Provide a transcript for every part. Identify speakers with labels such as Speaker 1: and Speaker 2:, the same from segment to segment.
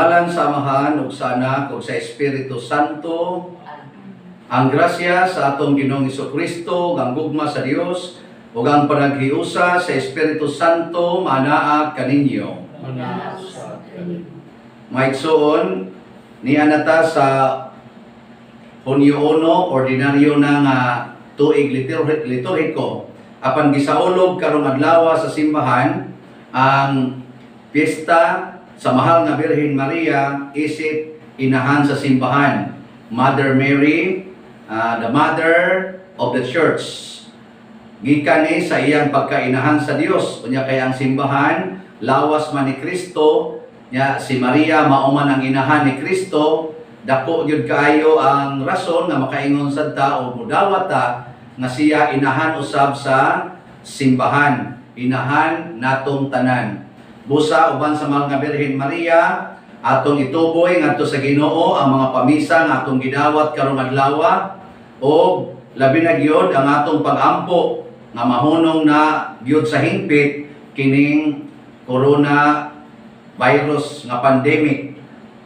Speaker 1: Sa ngalan sa Amahan ug sa Anak ug sa Espiritu Santo. Ang grasya sa atong Ginoong Kristo, ang gugma sa Dios ug ang panaghiusa sa Espiritu Santo maanaa kaninyo.
Speaker 2: Manaa sa kanimo.
Speaker 1: Mga igsoon, niana ta sa Hunyo 1, ordinaryo na nga tuig liturhiko. Apan gisaulog karong adlaw sa simbahan ang piyesta sa Mahal nga Birhen Maria isip inahan sa simbahan. Mother Mary, the Mother of the Church. Gikan ni sa iyang pagkainahan sa Dios. Unya kay ang simbahan lawas man ni Kristo, nya si Maria mao man ang inahan ni Kristo. Dako gyud kaayo ang rason nga makaingon sad ta o mudawat ta nga siya inahan usab sa simbahan, inahan natong tanan. Busa uban sa Mahal nga Birhen Maria, atong ituboy ngadto sa Ginoo ang mga pamisa nga atong gidawat karong adlaw o labi na gyud ang atong pagampo nga mahunong na gyud sa hingpit kining corona virus nga pandemic,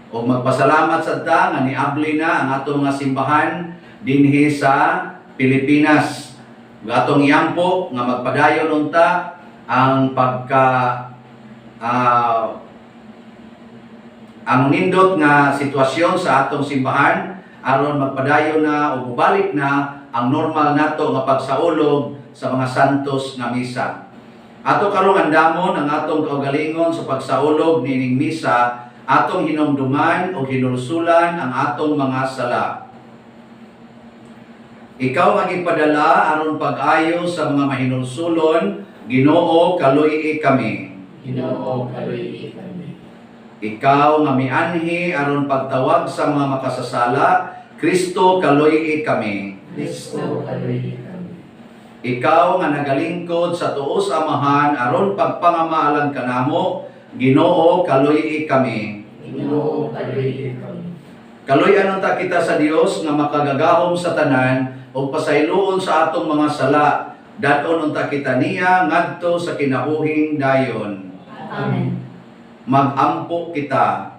Speaker 1: ug magpasalamat sad ta nga niabli na ang atong mga simbahan dinhi sa Pilipinas. Ug atong iampo nga magpadayon unta ang pagka ang nindot nga sitwasyon sa atong simbahan aron magpadayon na o mobalik na ang normal nato nga pagsaulog sa mga santos nga misa. Ato karong andamon ang atong kaugalingon sa pagsaulog niining misa, atong hinumduman o hinulsulan ang atong mga sala. Ikaw ang gipadala aron pag-ayo sa mga mahinulsulon, Ginoo, kaluy-i kami.
Speaker 2: Ginoo, kaluy-i kami.
Speaker 1: Ikaw nga mianhi aron pagtawag sa mga makasasala, Kristo, kaluy-i kami.
Speaker 2: Kristo, kaluy-i kami.
Speaker 1: Ikaw nga nagalingkod sa tuo sa Amahan aron pagpangamaalan kanamo, Ginoo, kaluy-i kami.
Speaker 2: Ginoo, kaluy-i kami.
Speaker 1: Kaluy-an unta kita sa Dios nga makagagahom sa tanan ug pasayloon sa atong mga sala. Dad-on unta kita niya ngadto sa kinabuhing dayon.
Speaker 2: Amen.
Speaker 1: Magampo kita.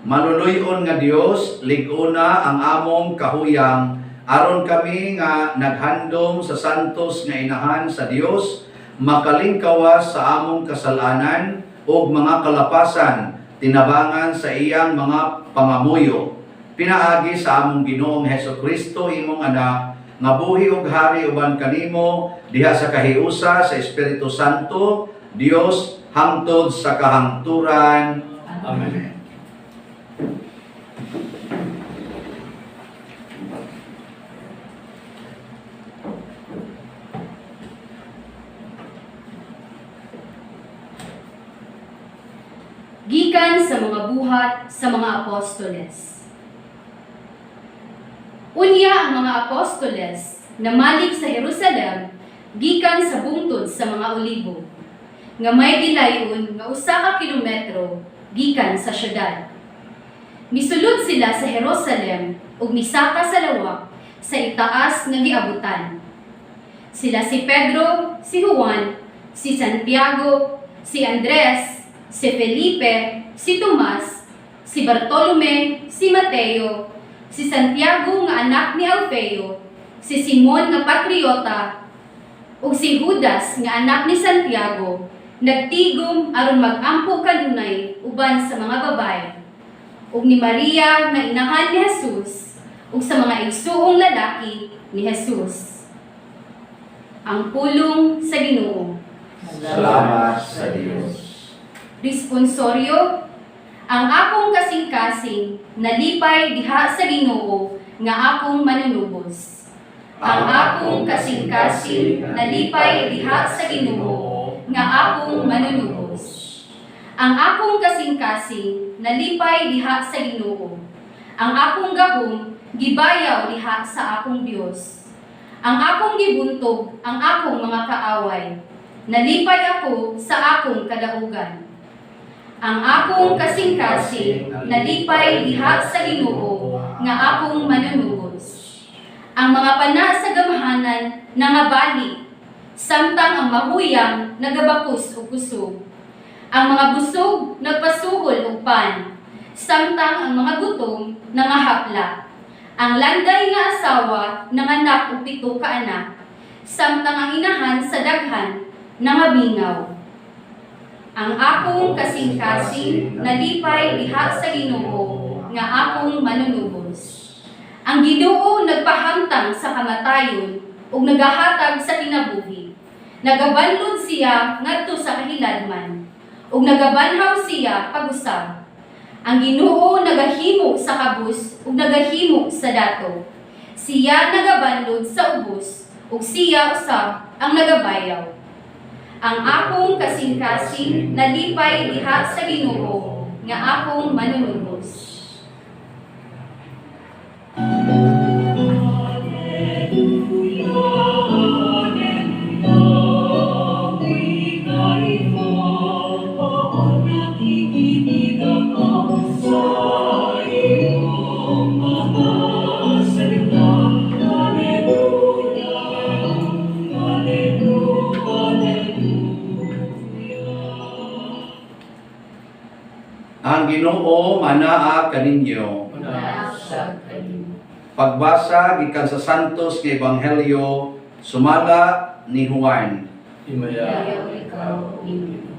Speaker 1: Maluluy-on nga Dios, lig-ona ang among kahuyang aron kami nga naghandom sa santos nga inahan sa Dios makalingkawas sa among kasalanan ug mga kalapasan tinabangan sa iyang mga pangamuyo, pinaagi sa among Ginoong Hesus Kristo, imong anak, nga buhi ug hari uban kanimo diha sa kahiusa sa Espiritu Santo, Dios, hangtod sa kahangturan.
Speaker 2: Amen.
Speaker 3: Gikan sa mga Buhat sa mga Apostoles. Unya ang mga apostoles namalik sa Jerusalem gikan sa bungtod sa mga Olibo, nga may gilayon nga 1 ka kilometro gikan sa syudad. Misulod sila sa Jerusalem ug misaka sa lawak sa itaas nga giabutan. Sila si Pedro, si Juan, si Santiago, si Andres, si Felipe, si Tomas, si Bartolome, si Mateo, si Santiago nga anak ni Alfeo, si Simon nga patriota, ug si Judas nga anak ni Santiago, nagtigom aron mag-ampo kanunay uban sa mga babaye ug ni Maria nga inahan ni Jesus, ug sa mga igsuong lalaki ni Jesus. Ang pulong sa Ginoo.
Speaker 1: Salamat sa Dios.
Speaker 3: Responsoryo. Ang akong kasing-kasing nalipay diha sa Ginoo nga akong manunubos. Ang akong kasing-kasing nalipay diha sa Ginoo nga akong manunubos. Ang akong kasing-kasing nalipay diha sa Ginoo. Ang akong gahom gibayaw diha sa akong Dios. Ang akong gibuntog ang akong mga kaaway. Nalipay ako sa akong kadaugan. Ang akong kasing-kasing nalipay diha sa Ginoo nga akong manunubos. Ang mga pana sa gamhanan nangabali, samtang ang mahuyang nagabakos og kusog. Ang mga busog nagpasuhol og pan, samtang ang mga gutom nangahapla. Ang landay nga asawa nanganak og 7 ka anak, samtang ang inahan sa daghan nangamingaw. Ang akong kasing-kasing nalipay diha sa Ginoo nga akong manunubos. Ang Ginoo nagpahamtang sa kamatayon ug nagahatag sa kinabuhi. Nagabanlod siya ngadto sa kahiladman ug nagabanhaw siya pag-usab. Ang Ginoo nagahimo sa kabus ug nagahimo sa dato. Siya nagabanlod sa ubos ug siya usab ang nagabayaw. Ang akong kasing-kasing nalipay diha sa Ginoo nga akong manunubos.
Speaker 1: Ang Ginoo manaa kaninyo.
Speaker 2: Manaa kanimo.
Speaker 1: Pagbasa gikan sa Santos nga Ebanghelyo sumala ni Juan.
Speaker 2: Himaya ikaw, Ginoo.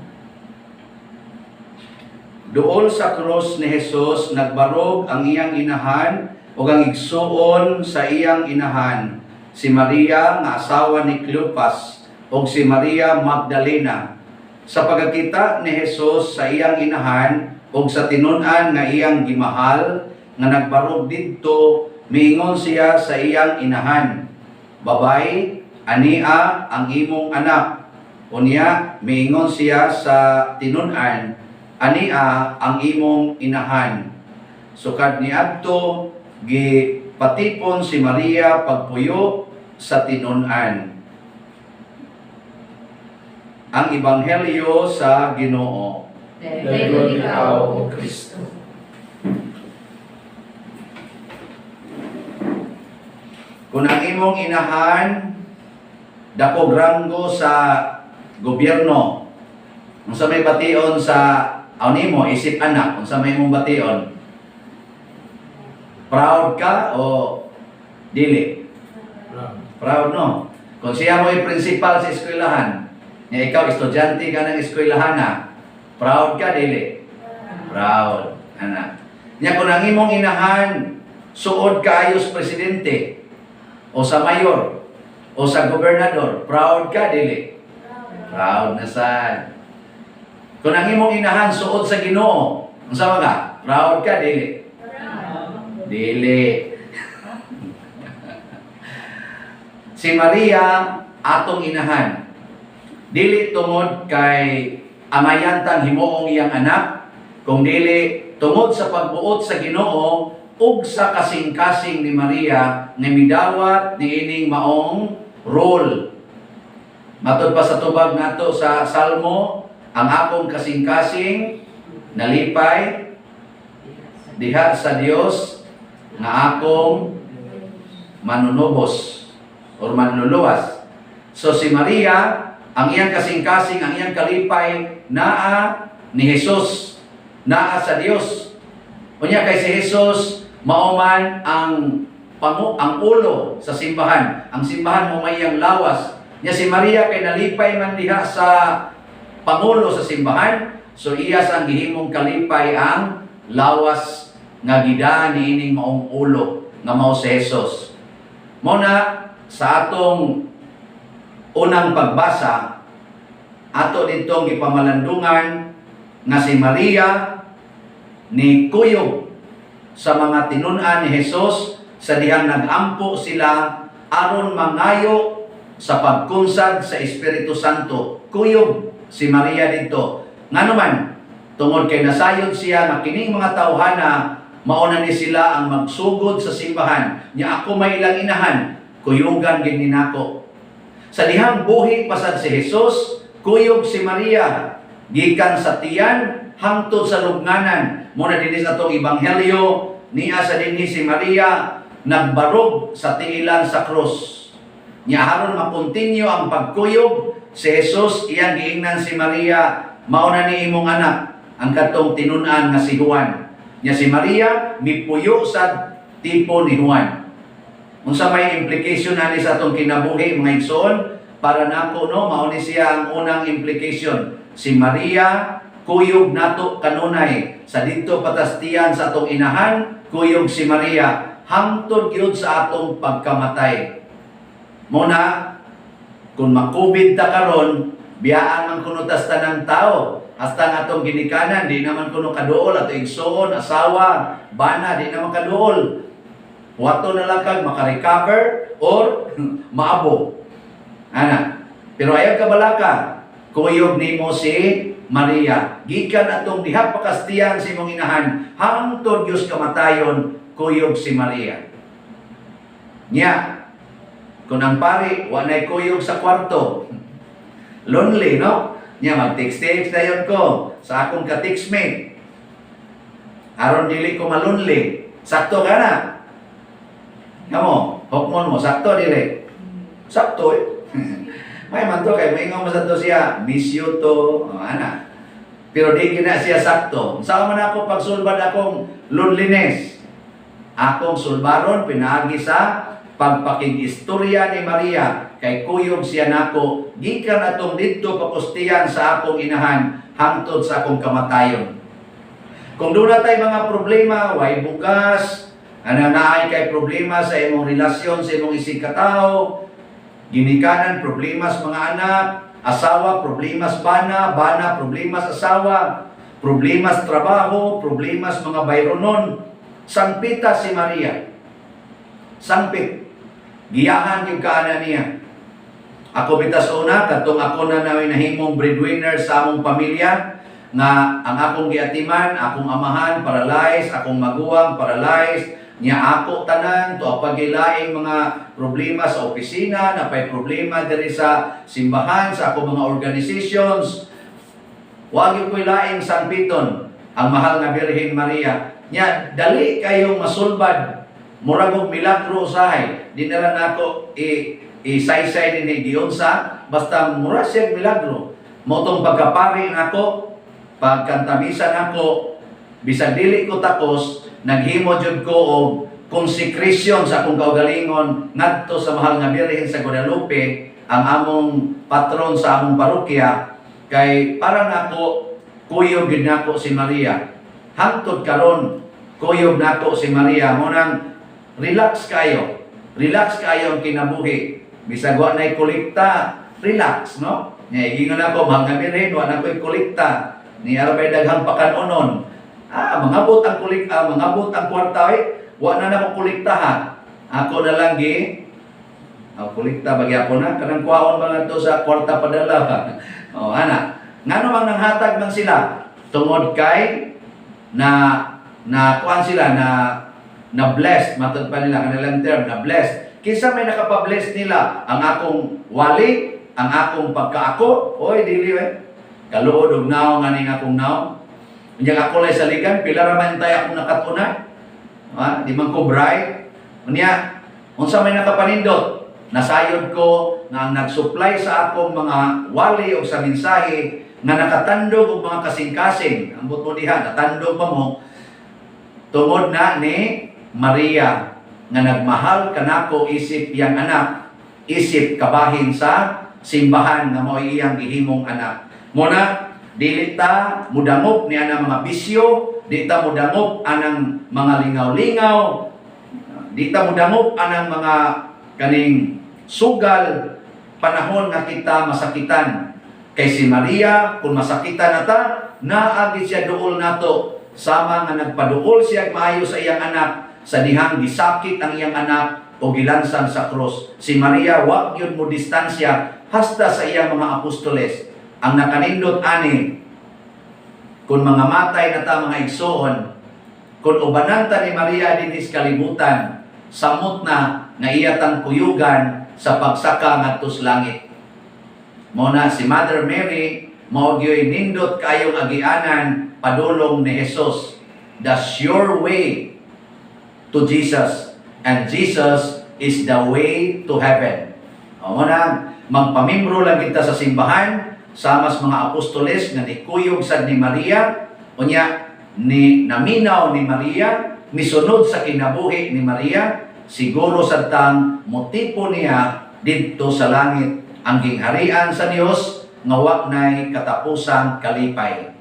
Speaker 1: Duol sa krus ni Jesus nagbarog ang iyang inahan ug ang igsuon sa iyang inahan, si Maria nga asawa ni Cleopas ug si Maria Magdalena. Sa pagkakita ni Jesus sa iyang inahan ug sa tinun-an nga iyang gimahal nga nagbarog didto, miingon siya sa iyang inahan, "Babay, ania ang imong anak." Unya miingon siya sa tinun-an, "Ania ang imong inahan." Sukad niadto, gipatipon si Maria pagpuyo sa tinun-an. Ang Ebanghelyo sa Ginoo.
Speaker 2: Dayon ikaw, O Kristo.
Speaker 1: Kung ang imong inahan dakog ranggo sa gobyerno, unsa may bation sa aw nimo isip anak, unsa may imong bation? Proud ka o dili? Proud, no? Kung siya mo'y principal sa eskwelahan, nga ikaw estudyante ka ng eskwelahan na, proud ka dili? Proud, anak. Nya kung ang imong inahan suod kaayo sa presidente o sa mayor o sa gobernador, proud ka dili? Proud na sad. Kung ang imong inahan suod sa Ginoo, unsa man ka? Proud ka dili? Dili. Si Maria atong inahan. Dili tungod kay angayan tang himuong iyang anak, kung dili tungod sa pagbuot sa Ginoo ug sa kasing-kasing ni Maria nga midawat niining maong role. Matod pa sa tubag nato sa Salmo, "Ang akong kasing-kasing nalipay diha sa Dios nga akong manunubos or manluluwas." So si Maria, ang iyang kasing-kasing, ang iyang kalipay, naa ni Jesus, naa sa Dios. Unya kay si Jesus mao man ang pangu ang ulo sa simbahan. Ang simbahan mao may iyang lawas. Nya si Maria kay nalipay man diha sa pangulo sa simbahan, so iya sang gihimong kalipay ang lawas nga gidaan niining maong ulo nga mao si Jesus. Mao na sa atong unang pagbasa, ato ditong gipamalandungan nga si Maria ni kuyog sa mga tinun-an ni Jesus sa dihang nagampo sila aron mangayo sa pagkunsad sa Espiritu Santo. Kuyog si Maria didto. Ngano man? Tungod kay nasayod siya nga kining mga tawhana mao na ni sila ang magsugod sa simbahan. Nya ako may ilang inahan, kuyugan gid ni nako. Sa dihang buhi pa sad si Jesus, kuyog si Maria gikan sa tiyan hangtod sa lubnganan. Mao na dinhi sa atong ebanghelyo, niya sa dinhi si Maria nagbarog sa tiilan sa krus. Nya aron makontinue ang pagkuyog si Jesus, iyang giingnan si Maria. Mao na ni imong anak, ang katong tinun-an nga si Juan. Nya si Maria mipuyo sa tipo ni Juan. Unsa may implication ani sa atong kinabuhi, mga igsoon? Para nako, no, mao ni siya ang unang implication. Si Maria, kuyog nato kanunay sa didto pa tas tiyan sa atong inahan, kuyog si Maria hangtod gyud sa atong pagkamatay. Mao na kung ma-COVID ta karon, biyaan man kuno tas tanang tao. Hasta nga atong ginikanan, di naman kuno kaduol, ato igsoon, asawa, bana, di naman kaduol. Wato na lang kag maka-recover or maabo. Ana. Pero ayaw kabalaka, kuyog nimo si Maria. Gikan atong diha pa kas tiyan sa imong inahan, hangtod Diyos kamatayon, kuyog si Maria. Nya, kung ang pari, wa na'y kuyog sa kwarto. Lonely, no? Nya, mag-text-text dayon ko sa akong ka-textmate. Aron dili ko malonely. Sakto ka na. Kamo, hokmon mo, sakto dili? Sakto eh. May man to kay maingon mo sa to siya, "Miss you to," oh, ana. Pero di kina siya sakto. Sa man ako pagsulbad akong loneliness? Akong sulbaron pinaagi sa pagpakig-istorya ni Maria kay kuyog siya nako gikan atong didto pa kas tiyan sa akong inahan hangtod sa akong kamatayon. Kung doon tay mga problema, way bugas, ana, naay kay problema sa imong relasyon sa imong isig katawo, ginikanan, problema sa mga anak, asawa, problema sa bana, bana, problema sa asawa, problema sa trabaho, problema sa mga bayronon, sangpita si Maria. Sangpit. Giyahan yung kaana niya. Ako bitas una, katong ako na namin nahimong breadwinner sa among pamilya, nga ang akong giatiman, akong amahan, paralyzed, akong maguwang, paralyzed, niya ako tanan, to pagilaing mga problema sa opisina, napay problema diri sa simbahan, sa akong mga organizations. Wag yung ko'y laing sangpiton, ang mahal nga Birhen Maria. Nya, dali kayong masulbad, murag og milagro usahay. Di na lang nako i isaysay ni giunsa, basta mura siya milagro. Mao tong pagkapari nako, pagkantamisa nako, bisan dili ko takos, naghimo jud ko og consecration sa akong kaugalingon ngadto sa mahal nga Birhen sa Guadalupe, ang among patron sa among parokya, kay para nako kuyog gid nako si Maria. Hangtod karon kuyog nako si Maria. Mao nang relax kayo. Relax kayo ang kinabuhi. Bisag wa nay kolekta, relax, no? Nya ingon ako, "Mahal nga Birhen, wa na ko'y kolekta." Ni arbay daghang pakanunon. Ah, mangabot ang kolekta, mangabot ang kwarta eh. Wa na nako kolekta ha. Ako na lang gi ah, kolekta bagyapon na kanang kuwaon ba nga to sa kwarta padala ba. Oh, ana. Ngano mang nanghatag man sila? Tungod kay na na kuan sila na na blessed, matod pa nila kanilang term, na blessed. Kinsa may nakapa-bless nila? Ang akong wali, ang akong pagkaako? Oy, dili eh. Kaluod og naong aning akong naong. Unya ako lay saligan, pila ra man tay akong nakatunay. Ha? Di man ko bright. Unya, unsa may nakapanindot? Nasayod ko nga ang nag-supply sa akong mga wali o sa mensahe nga nakatandog og mga kasing-kasing. Ambot mo diha, natandog pa mo tungod na ni Maria nga nagmahal kanako isip iyang anak, isip kabahin sa simbahan nga mao iyang gihimong anak. Mao na dili ta mudangop ni anang mga bisyo, di ta mudangop anang mga lingaw-lingaw, di ta mudangop anang mga kaning sugal panahon nga kita masakitan. Kay si Maria, kung masakitan na ta, naagi siya duol nato sama nga nagpaduol siya maayo sa iyang anak sa dihang gisakit ang iyang anak o gilansang sa krus. Si Maria wa gyud mo distansya hasta sa iyang mga apostoles. Ang nakanindot ani, kung mga matay na ta, mga igsoon, kung ubanan ta ni Maria dinhi sa kalibutan, samot na nga iya tang kuyugan sa pagsaka ngadto sa langit. Mao na si Mother Mary mao gyoy nindot kayong agianan padulong ni Jesus. The sure way to Jesus and Jesus is the way to heaven. O, mao na magpamimbro lang kita sa simbahan. Sama sa mga apostoles nga nikuyog sad ni Maria, unya ni naminaw ni Maria, misunod sa kinabuhi ni Maria, siguro sad tang motipo niya didto sa langit ang gingharian sa Dios nga wa nay katapusang kalipay.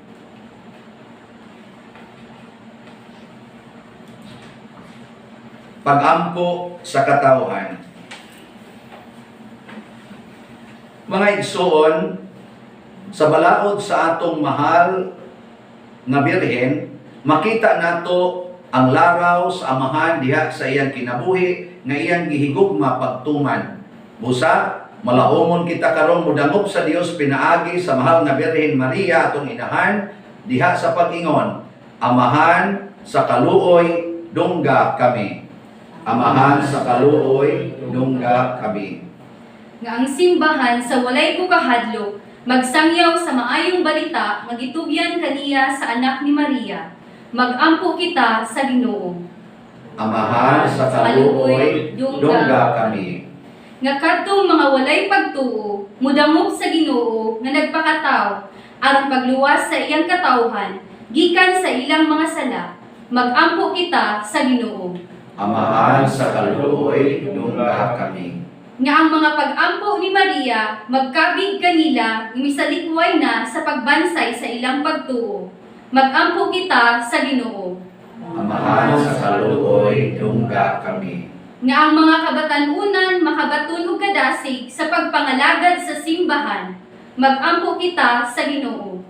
Speaker 1: Pagampo sa katawhan. Mga igsoon, sa balaod sa atong mahal nga Birhen, makita nato ang laraw sa Amahan diha sa iyang kinabuhi nga iyang gihigugma pagtuman. Busa, malaumon kita karon modangop sa Dios pinaagi sa mahal nga Birhen Maria atong inahan diha sa pag-ingon, Amahan sa kaluoy dungga kami. Amahan sa kaluoy dungga kami.
Speaker 3: Nga ang simbahan sa walay ko kahadlok magsangyaw sa maayong balita nga gitugyan kaniya sa anak ni Maria. Magampo kita sa Ginoo.
Speaker 1: Amahan sa kaluoy dungga kami.
Speaker 3: Nga kadtong mga walay pagtuo mudangop sa Ginoo nga nagpakataw aron pagluwas sa iyang katawhan gikan sa ilang mga sala. Magampo kita sa Ginoo.
Speaker 1: Amahan sa kaluoy dungga kami.
Speaker 3: Nga ang mga pag-ampo ni Maria magkabig kanila nga misalikway na sa pagbansay sa ilang pagtuo. Magampo kita sa Ginoo.
Speaker 1: Amahan sa kaluoy dungga kami.
Speaker 3: Nga ang mga kabatan-unan makabaton og kadasig sa pagpangalagad sa simbahan. Magampo kita sa Ginoo.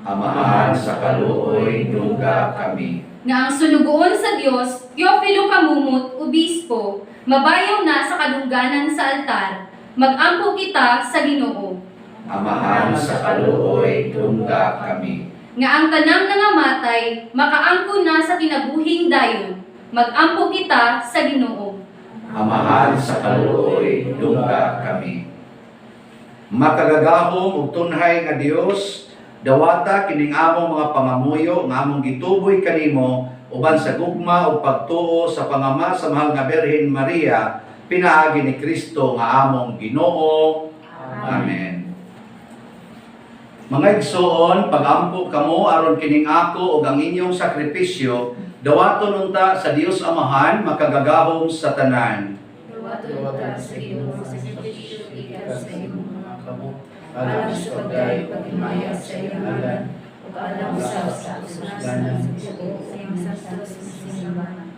Speaker 1: Amahan sa kaluoy dungga kami.
Speaker 3: Nga ang sulugoon sa Dios, Teofilo Kamumut, obispo, mabayaw na sa kadungganan sa altar. Magampo kita sa Ginoo.
Speaker 1: Amahan sa kaluoy dungga kami.
Speaker 3: Nga ang tanang nangamatay makaangko na sa kinabuhing dayon. Magampo kita sa Ginoo.
Speaker 1: Amahan sa kaluoy dungga kami. Makagagahom ug tunhay nga Dios, dawata kining among mga pangamuyo nga among gituboy kanimo uban sa gugma ug pagtuo sa pangama sa mahal nga Birhen Maria pinaagi ni Kristo nga among Ginoo. Amen. Mga igsoon, pagampo kamo aron kining ako ug ang inyong sakripisyo dawaton unta sa Dios Amahan makagagahom sa tanan.
Speaker 2: Duwata sa Ginoo sa sakripisyo gikan sa imong mga kamot, alang sa pagdayo paghimaya sa iyang ngalan, ug alang sa kapuslanan sa iyang santos nga simbahan.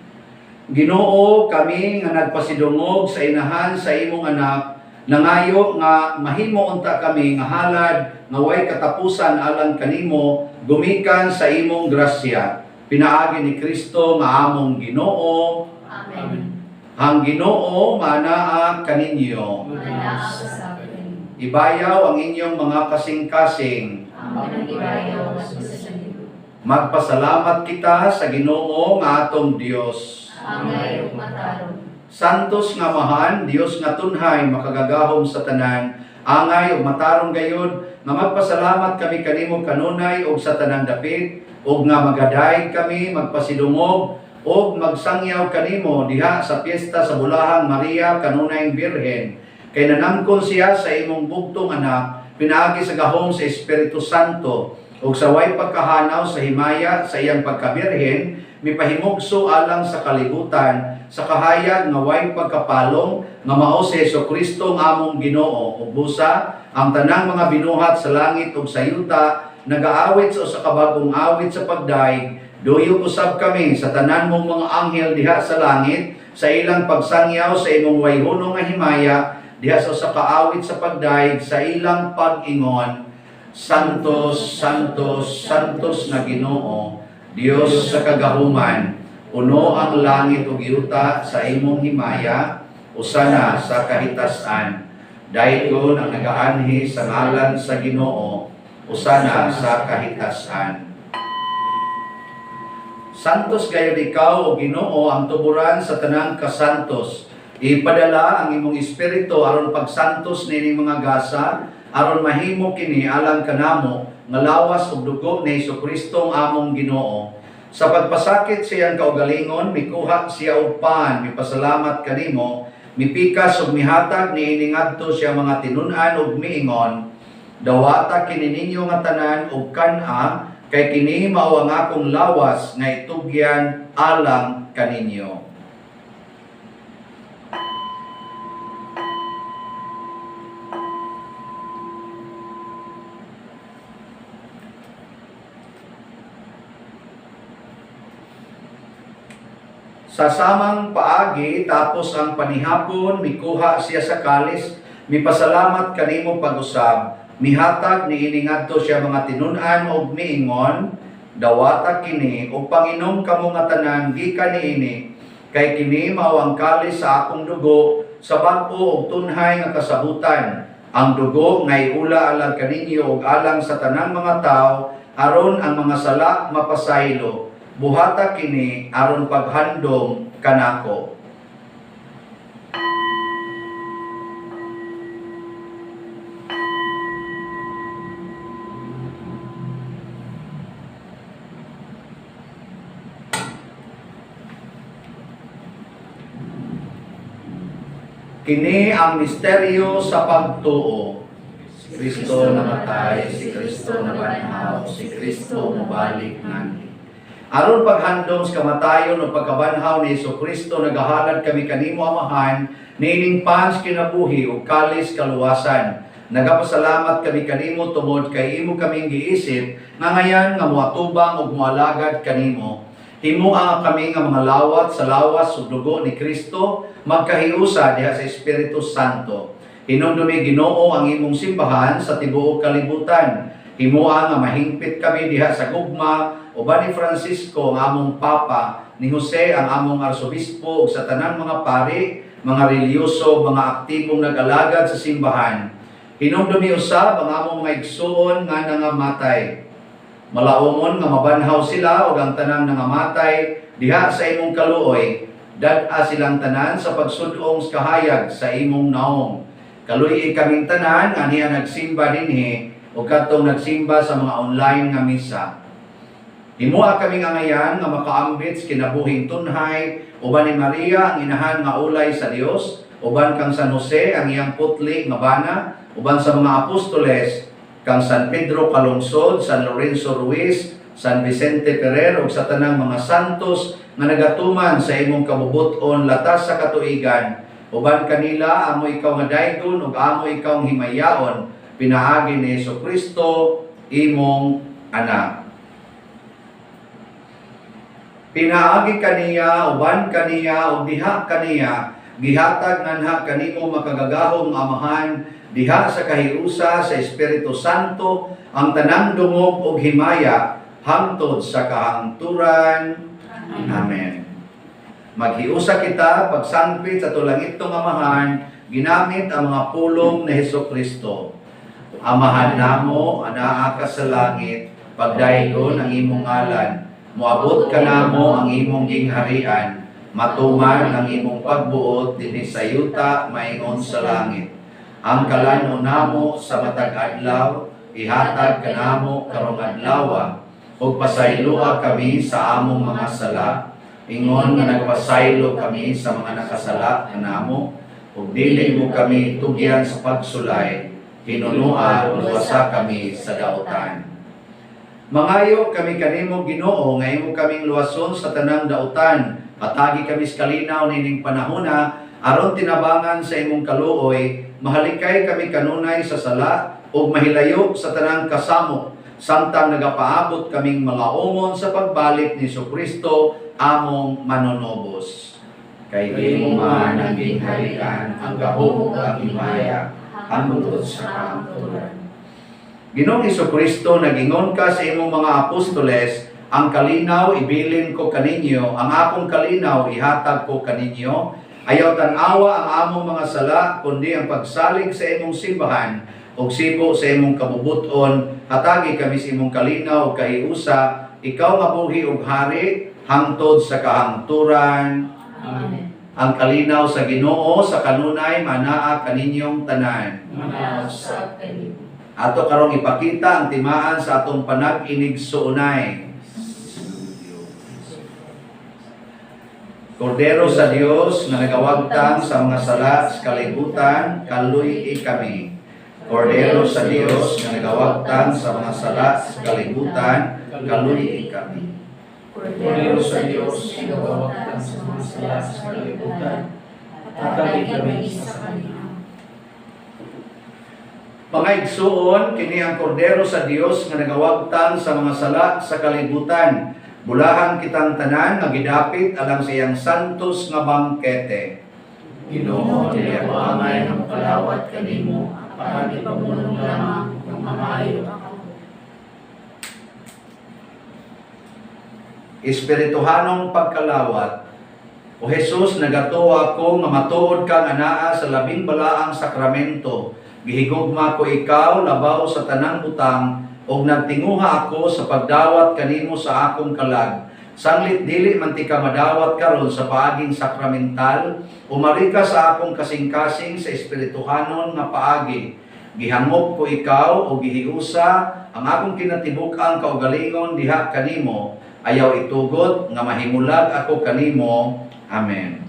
Speaker 1: Ginoo, kami nga nagpasidungog sa inahan sa imong anak, nangayo nga mahimo unta kami nga halad nga way katapusan alang kanimo gumikan sa imong grasya. Pinaagi ni Kristo nga among Ginoo.
Speaker 3: Amen.
Speaker 1: Ang Ginoo manaa kaninyo.
Speaker 3: Manaa sa akin.
Speaker 1: Ibayaw ang inyong mga kasing-kasing.
Speaker 3: Ang ibayaw ngadto sa Ginoo.
Speaker 1: Magpasalamat kita sa Ginoo nga atong Dios.
Speaker 3: Angay ug matarong.
Speaker 1: Santos nga Amahan, Dios nga tunhay, makagagahom sa tanan, angay ug matarong gayud nga magpasalamat kami kanimo kanunay ug sa tanang dapit, ug nga magadayeg kami magpasidungog ug magsangyaw kanimo diha sa piyesta sa Bulahang Maria kanunayng Birhen. Kay nanangkon siya sa imong bugtong anak, pinaagi sa gahom sa Espiritu Santo, ug sa way pagkahanaw sa himaya sa iyang pagkabirhen, mipahimugso alang sa kalibutan sa kahayag nga way pagkapalong nga mao si Hesukristo nga among Ginoo. Ug busa ang tanang mga binuhat sa langit ug sa yuta nagaawit sa usa ka bag-ong awit sa pagdaig. Duyog usab kami sa tanan mong mga anghel diha sa langit sa ilang pagsangyaw sa imong wayhono nga himaya diha sa usa ka awit sa pagdaig sa ilang pag-ingon: Santos, Santos, Santos na Ginoo, Dios sa kagahuman, puno ang langit ug yuta sa imong himaya, usana sa kahitasan. Daygon ang nagaanhi sa ngalan sa Ginoo, usana sa kahitasan. Santos gayud ikaw o Ginoo, ang tuburan sa tanang kasantos. Ipadala ang imong espiritu aron pagsantos nining mga gasa, aron mahimo kini alang kanamo nga lawas ug dugo ni Hesukristo ang among Ginoo. Sa pagpasakit sa iyang kaugalingon, mikuha siya og pan, mipasalamat kanimo, mipikas ug mihatag niini ngadto siya mga tinun-an ug miingon: Dawata kini ninyo nga tanan ug kan-a, kay kini mao ang akong lawas nga itugyan alang kaninyo. Sa samang paagi, tapos ang panihapon, mikuha siya sa kalis, mipasalamat kanimo pag-usab, mihatag niini ngadto sa iyang mga tinun-an og miingon, "Dawata kini ug panginom kamo nga tanan gikan niini, kay kini mao ang kalis sa akong dugo sa bag-o ug tunhay nga kasabutan, ang dugo nga iula alang kaninyo ug alang sa tanang mga tawo aron ang mga sala mapasaylo. Buhata kini aron paghandom kanako." Kini ang misteryo sa pagtuo. Si Kristo namatay, si Kristo nabanhaw, si Kristo mobalik nganhi. Aron paghandom sa kamatayon o pagkabanhaw ni Hesus Kristo, nagahalad kami kanimo, Amahan, niining pan sa kinabuhi ug kalis kaluwasan. Nagapasalamat kami kanimo tungod kay imo kaming giisip nga ngayan nga moatubang ug moalagad kanimo. Himoa kami nga mga lawat sa lawas ug dugo ni Kristo magkahiusa diha sa Espiritu Santo. Hinumdumi, Ginoo, ang imong simbahan sa tibuok kalibutan. Himoa nga mahingpit kami diha sa gugma uban ni Francisco ang among Papa, ni Jose ang among Arsobispo ug sa tanang mga pari, mga relihiyoso, mga aktibong nag-alagad sa simbahan. Hinumdumi usab ang among mga igsuon nga nangamatay. Malaumon nga mabanhaw sila ug ang tanang nangamatay diha sa imong kaluoy, dad-a silang tanan sa pagsud-ong sa kahayag sa imong naong. Kaluy-i kaming tanan nga niya nagsimba dinhi ug kadtong nagsimba sa mga online nga misa. Himoa kaming angayan nga makaambit sa kinabuhing tunhay uban ni Maria ang inahan nga ulay sa Dios, uban kang San Jose ang iyang putli nga bana, uban sa mga apostoles, kang San Pedro Calungsod, San Lorenzo Ruiz, San Vicente Ferrer ug sa tanang mga santos nga nagatuman sa imong kabubut-on latas sa katuigan. Uban kanila amo ikaw nga daygon ug amo ikaw himayaon pinaagi ni Hesus Kristo, imong anak. Pinaagi kaniya, uban kaniya, ug diha kaniya, gihatag nganha kanimo, makagagahom Amahan, diha sa kahiusa sa Espiritu Santo, ang tanang dungog ug himaya hangtod sa kahangturan. Amen. Maghiusa kita pagsangpit sa tulangitong Amahan, ginamit ang mga pulong ni Heso Kristo. Amahan namo, anaa ka sa langit, pagdaygon ang imong ngalan, moabot kanamo ang imong gingharian, matuman ang imong pagbuot dinhi sa yuta maingon sa langit. Ang kalan-on namo sa matag adlaw, ihatag kanamo karong adlawa, ug pasayloa kami sa among mga sala, ingon nga nagpasaylo kami sa mga nakasala kanamo, ug dili mo kami tugyan sa pagsulay, hinunoa luwasa kami sa dautan. Mangayo kami kanimo, Ginoo, nga imo kaming luwason sa tanang dautan. Hatagi kami sa kalinaw nining panahona aron tinabangan sa imong kaluoy, mahalikay kami kanunay sa sala ug mahilayo sa tanang kasamok samtang nagapaabot kaming malaumon sa pagbalik ni Kristo among manunobos. Kay imo man ang gingharian, ang gahom ug ang himaya hangtod sa kahangturan. Ginoong Kristo, nagingon ka sa imong mga apostoles, "Ang kalinaw ibilin ko kaninyo, ang akong kalinaw ihatag ko kaninyo." Ayaw tan-awa ang among mga sala, kundi ang pagsalig sa imong simbahan, ug sibo sa imong kabubuton, hatagi kami sa imong kalinaw ug kahiusa, ikaw nga buhi ug hari hangtod sa kahangturan.
Speaker 3: Amen.
Speaker 1: Ang kalinaw sa Ginoo sa kanunay manaa kaninyong tanan.
Speaker 2: Manaa usab kanimo.
Speaker 1: Ato karong ipakita ang timaan sa atong panag-inigsuonay. Kordero sa Dios nga nagawagtang sa mga sala sa kalibutan, kaluy-i kami. Kordero sa Dios nga nagawagtang sa mga sala sa kalibutan, kaluy kami.
Speaker 2: Kordero sa Dios nga nagawagtang sa mga sala sa kalibutan, hatagi kami sa kalinaw.
Speaker 1: Mga igsuon, kini ang Kordero sa Dios nga nagawagtang sa mga sala sa kalibutan. Bulahan kitang tanan nga gidapit alang sa iyang santos nga bangkete.
Speaker 2: Ginoo, dili ako angay nga mokalawat kanimo, apan ipamulong lamang ug mamaayo ako.
Speaker 1: Espirituhanong pagkalawat. O Jesus, nagatuwa ako nga matuod kang anaa sa labing balaang sakramento. Gihigugma ko ikaw labaw sa tanang butang ug nagtinguha ako sa pagdawat kanimo sa akong kalag. Sanglit dili man ti ka madawat karon sa paaging sakramental, umari ka sa akong kasing-kasing sa espirituhanon nga paagi. Gihangop ko ikaw o gihiusa ang akong kinatibuk-ang kaugalingon diha kanimo. Ayaw itugot nga mahimulag ako kanimo. Amen.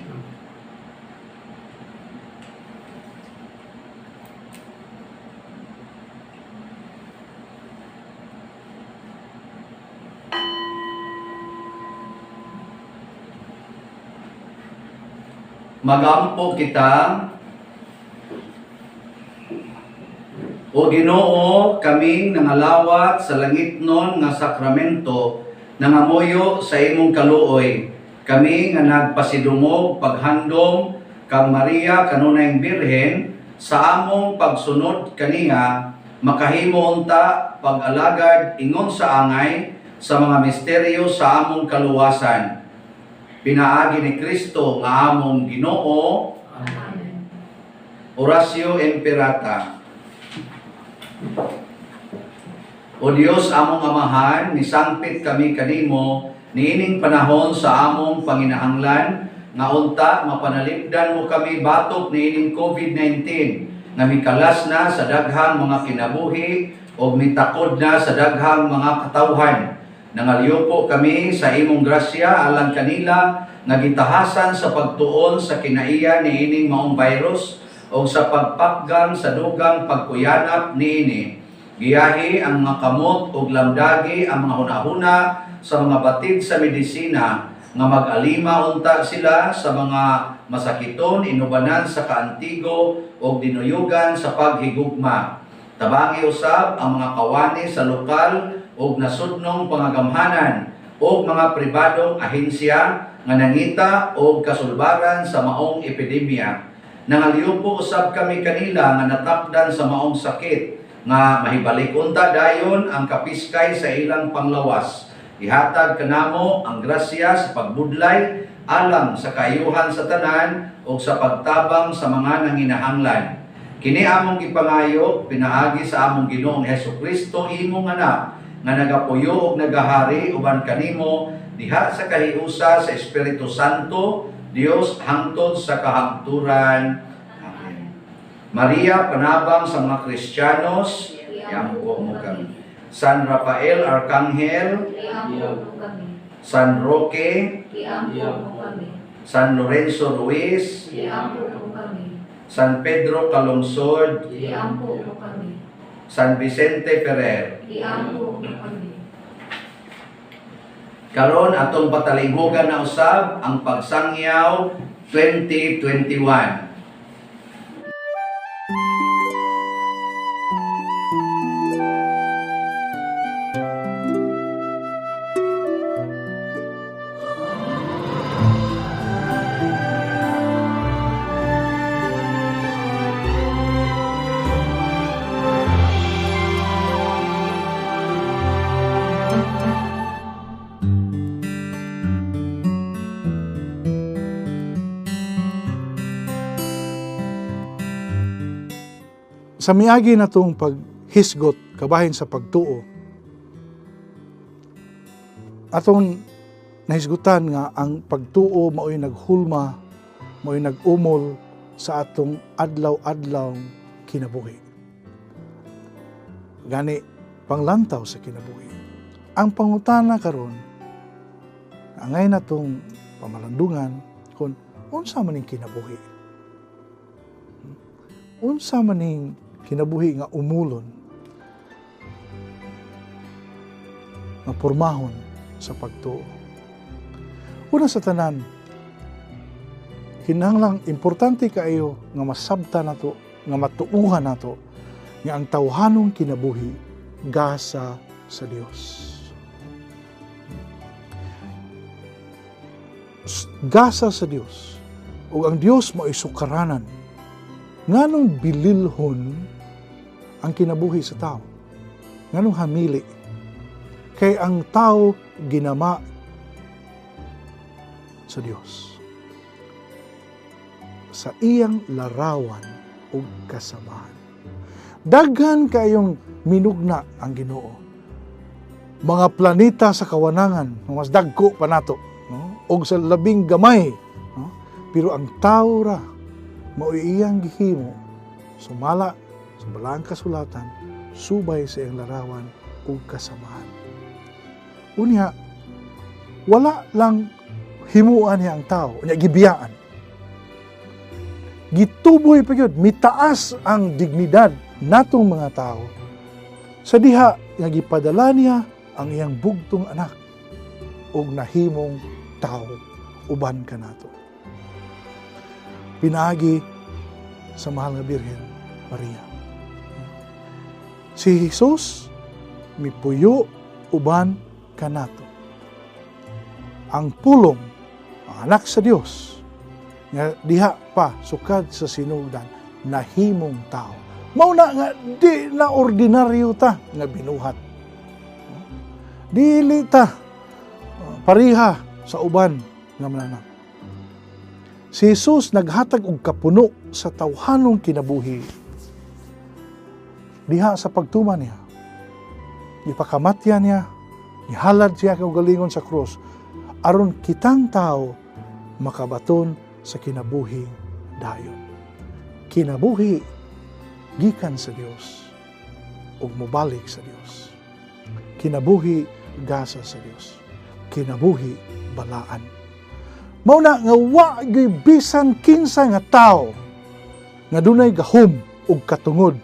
Speaker 1: Magampo kita. O Ginoo, kaming nangalawat sa langitnon nga sakramento, nangamuyo sa imong kaluoy. Kami nga nagpasidungog paghandom kang Maria kanunayng Birhen sa among pagsunod kaniya, makahimo unta pag-alagad ingon sa angay sa mga misteryo sa among kaluwasan. Pinaagi ni Kristo nga among Ginoo.
Speaker 2: Amen.
Speaker 1: Oratio Imperata. O Dios among Amahan, nisangpit kami kanimo niining panahon sa among panginahanglan nga unta mapanalipdan mo kami batok niining COVID-19 nga mikalas na sa daghang mga kinabuhi ug mitakod na sa daghang mga katawhan. Nangalyupo kami sa imong grasya alang kanila nga gitahasan sa pagtuon sa kinaiya niining maong virus o sa pagpakgang sa dugang pagkuyanap niini. Giyahi ang mga kamot ug lamdagi ang mga hunahuna sa mga batid sa medisina nga mag-alima unta sila sa mga masakiton inubanan sa kaantigo ug dinuyugan sa paghigugma. Tabangi usab ang mga kawani sa lokal ug nasudnong pangagamhanan ug mga pribadong ahensya nga nangita og kasulbaran sa maong epidemya. Nangalyupo usab kami kanila nga natakdan sa maong sakit nga mahibalik unta dayon ang kapiskay sa ilang panglawas. Ihatag kanamo ang grasya sa pagbudlay alang sa kaayuhan sa tanan ug sa pagtabang sa mga nanginahanglan. Kini among gipangayo pinaagi sa among Ginoong Hesukristo, imong anak, nga nagapuyo ug nagahari uban kanimo diha sa kahiusa sa Espiritu Santo, Dios hangtod sa kahangturan. Amen. Maria, panabang sa mga Kristiyanos, iampo mo kami. San Rafael Arcangel,
Speaker 2: Iampo mo kami.
Speaker 1: San Roque,
Speaker 2: Iampo mo kami.
Speaker 1: San Lorenzo Ruiz,
Speaker 2: Iampo mo kami.
Speaker 1: San Pedro Calungsod,
Speaker 2: Iampo mo kami.
Speaker 1: San Vicente Ferrer.
Speaker 2: Iampo mo kami.
Speaker 1: Karon atong patalinghugan na usab ang pagsangyaw 2021.
Speaker 4: Sa miagi natong paghisgot kabahin sa pagtuo, atong nahisgutan nga ang pagtuo mao'y naghulma, mao'y nag-umol sa atong adlaw-adlaw kinabuhi. Gani, panglantaw sa kinabuhi. Ang pangutana karon, angay natong pamalandungan kung unsa man ning kinabuhi. Unsa man ning Kinabuhi nga umulon, nga pormahon sa pagtuo. Una sa tanan, kinahanglang importante kaayo nga masabta nato, nga matuuhan nato nga ang tawhanong kinabuhi gasa sa Dios. Gasa sa Dios. Ug ang Dios mao'y sukaranan. Nganong bililhon ang kinabuhi sa tao? Nganong hamili? Kay ang tao ginama sa Dios. Sa iyang larawan ug kasamahan. Daghan kayong minugna ang Ginoo. Mga planeta sa kawanangan, mas dagko pa nato, no? Og sa labing gamay, no? Pero ang tao ra mao'y iyang gihimo sumala sa balaang kasulatan, subay sa iyang larawan ug kasamahan. Unya, wala lang himuan niya ang tao, unya gibiyaan. Gituboy pa gyud, mitaas ang dignidad natong mga tao sa diha nga gipadala niya ang iyang bugtong anak ug nahimong tao uban kanato. Pinaagi sa mahal nga Birhen Maria. Si Jesus mipuyo uban kanato. Ang pulong, ang anak sa Dios, nga diha pa sukad sa sinugdan, nahimong tao. Mao na nga di na ordinaryo ta nga binuhat. Dili ta pariha sa uban nga mananap. Si Jesus naghatag og kapuno sa tawhanong kinabuhi. Diha sa pagtuman niya, gipakamatya niya, gihalad siya kaugalingon sa krus, aron kitang tao makabaton sa kinabuhi dayon. Kinabuhi gikan sa Dios ug mobalik sa Dios. Kinabuhi gasa sa Dios. Kinabuhi balaan. Mao na nga wa gyud bisan kinsa nga tawo nga dunay gahom ug katungod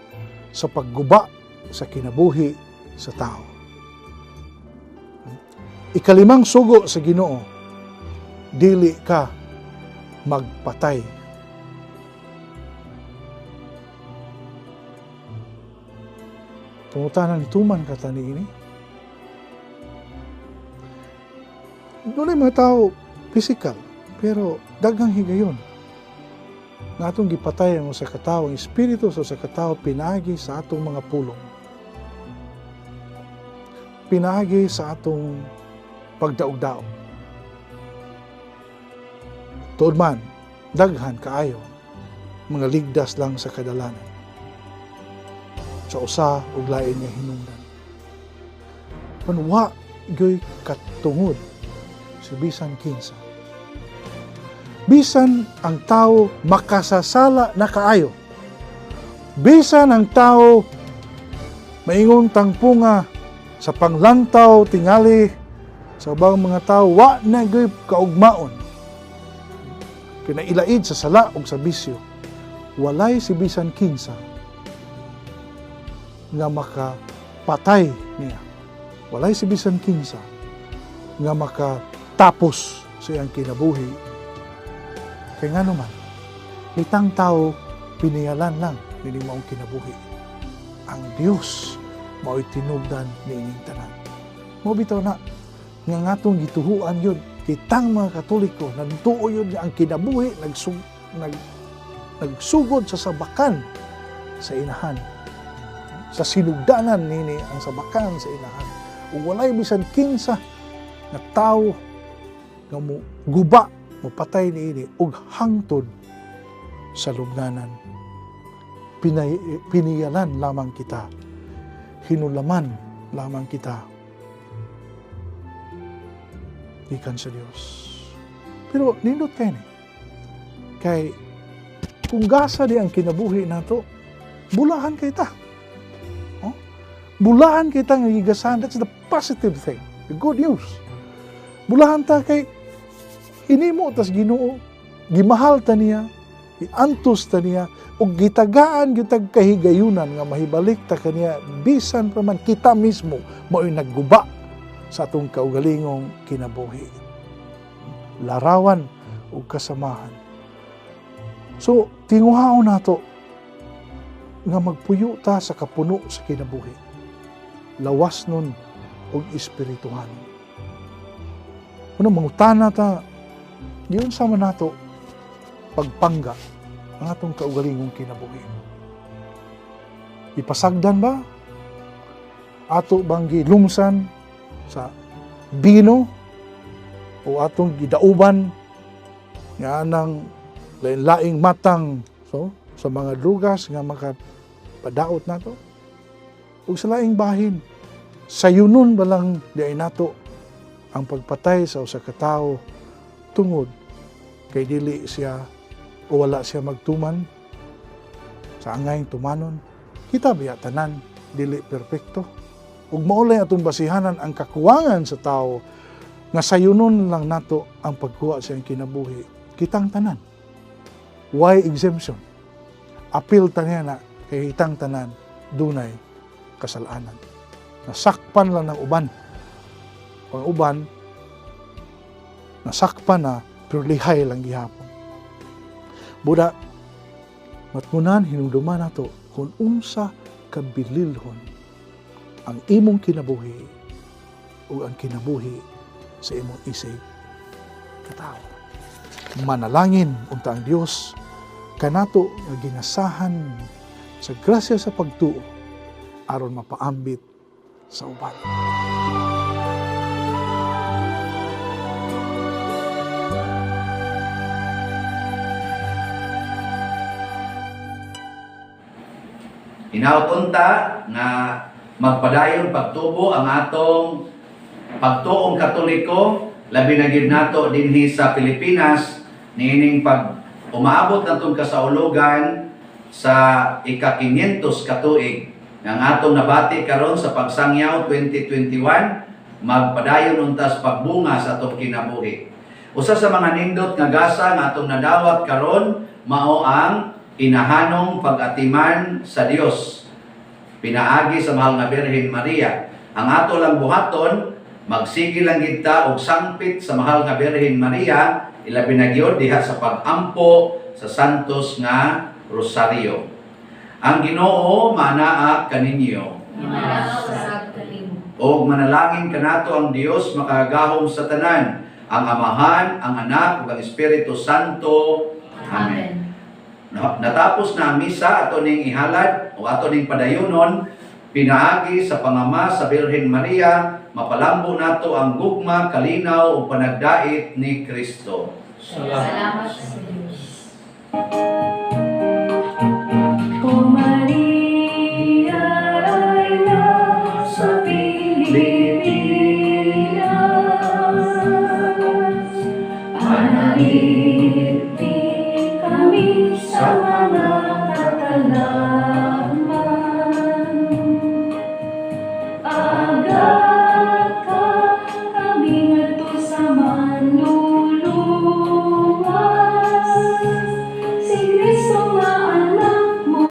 Speaker 4: sa pagguba sa kinabuhi sa tao. Ikalimang sugo sa Ginoo, dili ka magpatay. Pangutanan, tuman ka tani ini. Dunay mga tao physical, pero daghang higayon nga atong gipatay ang usa ka tawo, ang espiritu sa usa ka tawo pinaagi sa atong mga pulong, pinaagi sa atong pagdaog-daog. Tuod man, daghan kaayo mga ligdas lang sa kadalanan sa usa ug lain nga hinungdan. Panwa gyoy katungod si bisan kinsa. Bisan ang tao makasasala na kaayo. Bisan ang tao maingon tangpunga sa panglantaw tingali sa ubang mga tao, wa na gyoy kaugmaon. Kinailaid sa sala ug sa bisyo. Walay si bisan kinsa nga makapatay niya. Walay si bisan kinsa nga makatapos sa iyang kinabuhi. Kay ngano man, kitang tao piniyalan lang nining maong kinabuhi. Ang Dios mao'y tinubdan niining tanan. Mao bitaw na nga ngatong gituhuan yun, kitang mga Katoliko, nagtuo yun nga ang kinabuhi nagsugod sa sabakan sa inahan. Sa sinugdanan nini ang sabakan sa inahan. Ug walay bisan kinsa nga tawo nga mo guba, mopatay niini ug hangtod sa lubnganan. Piniyalan lamang kita, hinulaman lamang kita gikan sa Dios. Pero nindot kay ni. Kay kung gasa di ang kinabuhi nato, bulahan kay ta. Oh? Bulahan kay ta nga gigasahan. That's the positive thing, the good news. Bulahan ta kay hinimo tas Ginoo, gimahal ta niya. Iantos ta niya ug gitagaan gyud tag kahigayunan nga mahibalik ta kaniya bisan pa man kita mismo mao'y nagguba sa atong kaugalingong kinabuhi. Larawan ug kasamahan. So, tinguhaon nato nga magpuyo ta sa kapuno sa kinabuhi. Lawas nun ug espirituhanon. Una, mangutana ta, giunsa man nato pagpangga ang atong kaugalingong kinabuhi. Ipasagdan ba? Ato bang gilumsan sa bino o atong gidauban nga anang lain-laing matang, so, sa mga drugas nga makapadaot nato? Ug sa laing bahin, sayunon ba lang diay nato ang pagpatay sa usa ka tawo tungod kay dili siya o wala siya magtuman sa angayng tumanon? Kita biya tanan dili perpekto, ug mao lay atong basihanan ang kakuwangan sa tawo nga sayunon lang nato ang pagkuha sa iyang kinabuhi. Kitang tanan, why exemption? Apil ta niya na kay kitang tanan dunay kasalanan. Nasakpan lang ng uban. Ang uban nasakpan na, pero lihay lang gihapon. Buda, matngunan, hinumduman nato kung unsa kabililhon ang imong kinabuhi ug ang kinabuhi sa imong isig katawo. Manalangin unta ang Dios kanato nga ginasahan sa grasya sa pagtuo aron mapaambit sa uban.
Speaker 1: Hinaot unta nga magpadayon pagtubo ang atong pagtuong Katoliko, labi na gyud nato dinhi sa Pilipinas niining pag umaabot natong kasaulugan sa ika-500 katuig nga ang atong nabati karon sa pagsangyaw 2021, magpadayon unta sa pagbunga sa atong kinabuhi. Usa sa mga nindot nga gasa nga atong nadawat karon mao ang inahanong pag-atiman sa Dios pinaagi sa mahal nga Birhen Maria. Ang ato lang buhaton, magsige lang gid ta og sangpit sa mahal nga Birhen Maria, ilabi na gyud diha sa pag-ampo sa Santos nga Rosario. Ang Ginoo manaa kaninyo.
Speaker 2: Manaa usab kanimo.
Speaker 1: Og manalangin kanato ang Dios makagagahom sa tanan, ang Amahan, ang Anak ug ang Espiritu Santo. Amen. Natapos na ang misa, ato ning ihalad o ato ning padayunon pinaagi sa pangama sa Birhen Maria, mapalambo nato ang gugma, kalinaw ug panagdait ni Kristo.
Speaker 2: Salamat sa Diyos.
Speaker 3: O Maria, ina sa Pilipinas, panalangin